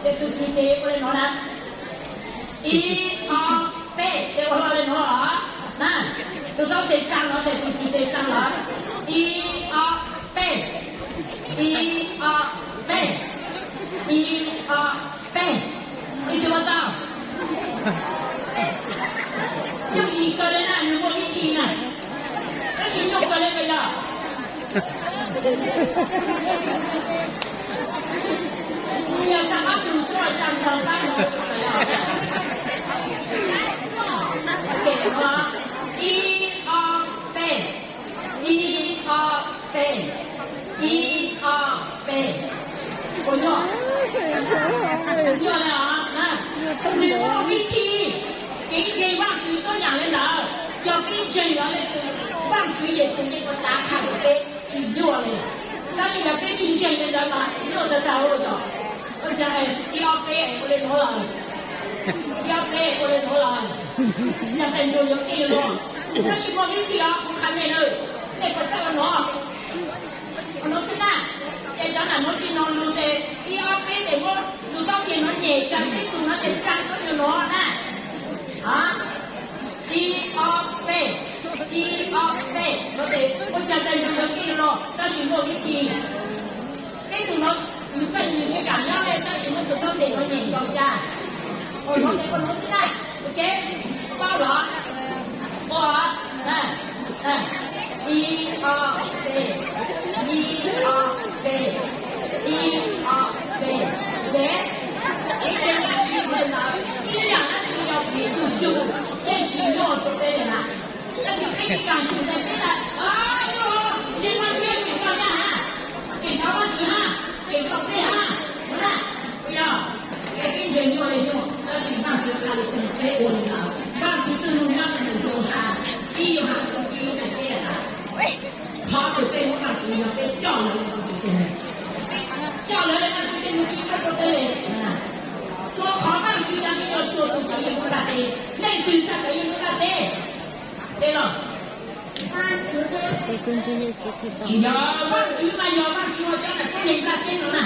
Ces tus tswv tes ua li nuav na. Ib, ob, peb, ces ua hlo li nuav los na. Tus taub tes tsaa los ces tus tswv tes tsaa los. Ib, ob, peb. Ib, ob, peb. Ib, ob, peb. Ib tsi ua tau. Yooj yim kawg li na, nws muaj vib thi na. Tab sis nyuaj kawg li kawg yog. Yog tsaa ob tug xwb, tsaa ntau pab no tsis pais yog. Ib, ob, peb. Ib, ob, peb. Ib, ob, peb. Puas nyuaj? Nyuaj li os. Nws muaj vib thi. Kev ntseeg Vaajtswv tub yaam li ntawd, yog peb ntseeg los leej twg, Vaajtswv Yexus yeej ua tav qha rau peb tsis nyuaj li. Tab sis yog peb tsis ntseeg li ntawd mas nyuaj tag tag li yog. Ua cas ib ob peb ua li nuav lawm, ib ob peb ua li nuav lawm, cas tais nrug yuav keej lug. Tab sis muaj vib thi os, kuv qha nej lawm, nej puas txawj ua nuav? Ua nuav xwb na. Ces cov nam nuav tsis nov lus tes ib ob peb tes muab tus taub tes nuav nyem, cov peb tus nuav tes tsaa koj nyuag nuav na. Ib ob peb, ib ob peb, nuav tes ua cas tais nrug yuav keej lug, tab sis muaj vib thi. Peb tus nuav nws pheej nws tsis kam nyob li, tab sis muab tus taub tes nuav nyem nkaus cas. Ua nuav tes ua nuav xwb na. Ok, paub los? Ua, ib ob peb, ib ob peb, ib ob peb. Kev ntseeg Vaajtswv ntawd ib yaam dlaab tsi yog pib xug xug yeej tsis nyuaj rua peb li na. Tab sis peb tsis kam xyum tes peb tas, ntseeg Vaajtswv tseem tshuav nyaj hab, tseem thov Vaajtswv hab, tseem thov peb hab, yog. Kev peb ntseeg nyuaj li nyuaj, tab sis Vaajtswv qha lug rua peb ua li ntawd. Vaajtswv txuj lug nyob rua ntawm Yauhas, ib Yauhas tshooj tsib nqai peb tas, thov tus peb muab Vaajtswv yog peb coj lawv le Vaajtswv tug neeg. Coj lawv le Vaajtswv tug neeg tsis kawg rua peb le. Rua qhov Vaajtswv cov me nyuam txhua tus cov yeej lub nplaj teb, leej twg txhaj cov yeej lub nplaj teb? Teb los? Tsis yog, Vaajtswv mas yog Vaajtswv ua cov nam tub neeg nplaj teb no na.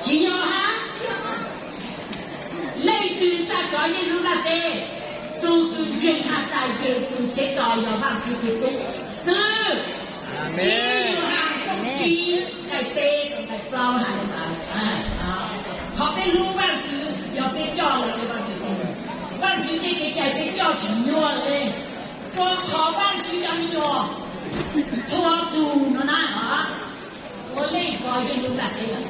Tsis yog hab. Leej twg txhaj cov yeej lub nplaj teb? Tug kws ntseeg has tas Yexus Khetos yog Vaajtswv tug tub xwb. Ib Yauhas tshooj tsib nqai peb txug nqai plaub has le ntawd. Qhov peb hlub Vaajtswv yog peb coj lawv le Vaajtswv tug neeg. Vaajtswv tej kev cai peb coj tsis nyuaj le. Rua qhov Vaajtswv cov me nyuam txhua tus no na, ua leej twg yeej lub nplaj teb lawm.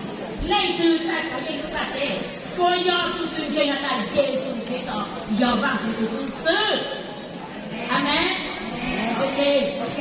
Leej twg txhaj cov yeej lub nplaj teb? Tsuas yog tug kws ntseeg has tas Yexus Khetos yog Vaajtswv tug tub xwb. Amees. Ok, ok.